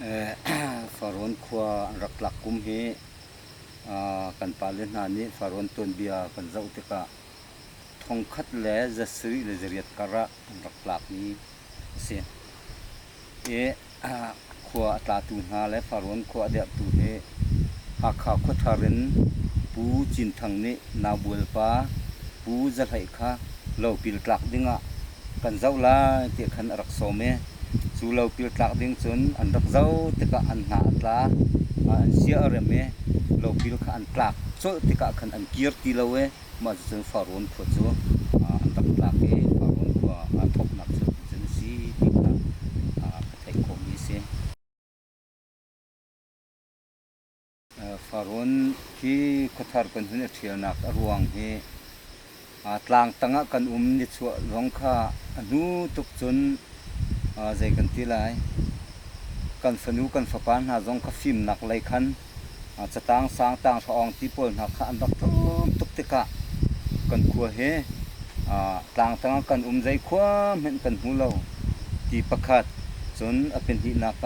Farrawn khua an rak tlak kum hi kan pale hna nih Farrawn tuanbia kan zoh tikah 1808 kar ah an rak tlakmi a si. I khua a tlatu hna le Farrawn khua a derhtu hi Hakha khuathar in Pu Cin Thang nih Naubual pa Pu Za Hleih kha lopil tlak dingah kan zoh lai ti khan a rak sawm i cu lopil tlak ding cun an rak zoh tikah an hna a tla, an sia a rem i lopil kha an tlak colh tikah khan an kir ti lo i mah cucun Farrawn khua cu an rak tlak i Farrawn khua aa thawknak cu cucun a si ti kha ka theih khawhmi a si. Farrawn hi khuathar kan hun i ṭhialnak a ruang hi tlang tangah kan um nichuah zong kha a hnu tuk cun zei kan ti lai kan fanu kan fapa hna zong kha fimnak lei khan catang sang tanghra awng ti pawl hna kha an rak tlawm tuk tikah kan khua hi tlang tangah kan um zei khua hmanh kan hmu lo ti pakhat cun a pahnihnak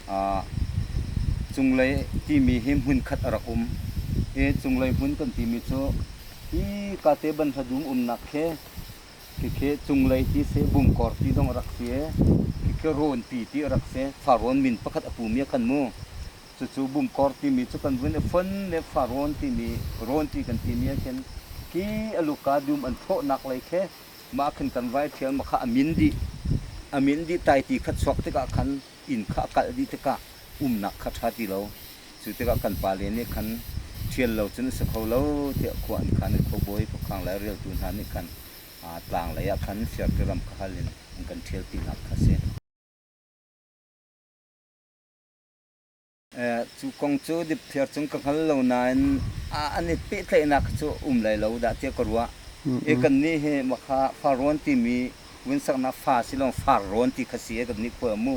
ah cunglei timi hi hmunkhat a rak um i cunglei hmun kan timi cu hi kate banhla dum umnak khi Khikhi cunglei ti si, bungkor ti zong a rak si i khikhi rawnpi ti a rak si. Farrawn min pakhat a pumi a khan mu. Cucu bungkor timi cu kan vun i fon le farrawn timi rawn ti kan timi ah khin khi a luka dum an thlawhnak lei khi mah khin kan vai ṭhial ma kha a min dih. A min dih tai ti kha chuak tikah khan inn kha a kalh dih tikah umnak kha ṭha ti lo. Cu tikah kan pale nih khan ṭhial lo cun a si kho lo tiah khua an khan i khuabawi khuakhang le rialtu hna nih khan tlang lei ah khan Fiarti ram kha hal in an kan ṭhialpinak kha a si. Cu kong cu dipthiar cun ka hngal lo nain an i pehtlaihnak cu um lai lo dah tiah ka ruah. I kannih hi makha Farrawn timi vun saknak fa si lawng far rawn ti kha si e kan nih khua mu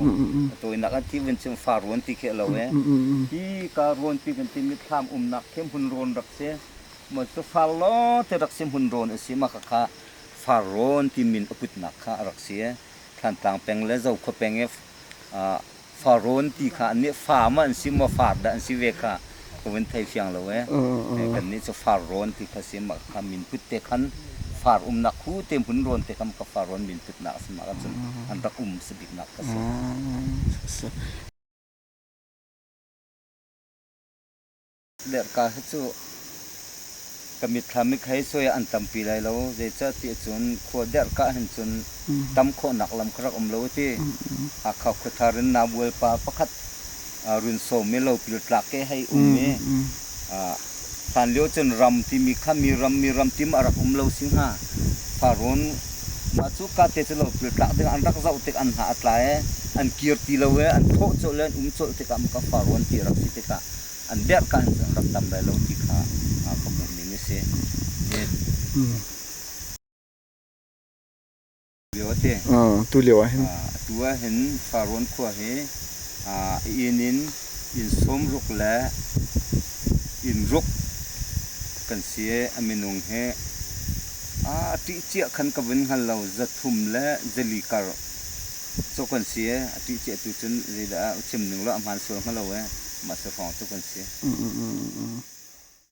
a tawinak an thi vun chim far rawn ti khi a lo e hi ka rawn ti kan timi thlam umnak khi hmun rawn rak si mo cu far lo te rak si hmun rawn a si ma kha kha far rawn ti min a putnak kha a rak si e Thlantlang peng le Zokhua peng i Farrawn ti kha annih fa maw an si maw far dah an si ve kha ka vun thei fiang lo ee. Kannih cu farrawn ti kha si mah kha minput te khan far umnak khu te hmun rawn te kha ka farrawn minputnak a si mah cun an rak um si biknak kha si. Lerhka hi cu ka mitthlam i khei suai ah an tampi lai lo. Zeicah ti ahcun khua derhka ahhin cun tam khawhnak lam kha rak um lo a ti. Hakha khuathar in Nabual pa pakhat run sawm i lopil tlak ke hei um i hlan lio cun ram timi kha mi ram mi ram tim a rak um lo si hnga. Farrawn mah cu ka te cu lopil tlak ding an rak zoh tik an hna a tla i an kir ti lo i an thawh colh i an um colh tikah maka farrawn ti rak si tikah an derh ka an rak tam lai lo ti kha ka hmuh ning a si. Lio a ti. Tu lio ah hin. Atu ah hin Farrawn khua hi inn in inn 60 le inn ruk kan si i a minung hi a ṭih cia khan ka vun hngal lo 300 le 400 kar Cawk kan si ee, a ṭih cia tu cun zeidah chim ning law a hmaan sual hnga lo ee, mah si hrawng cu kan si.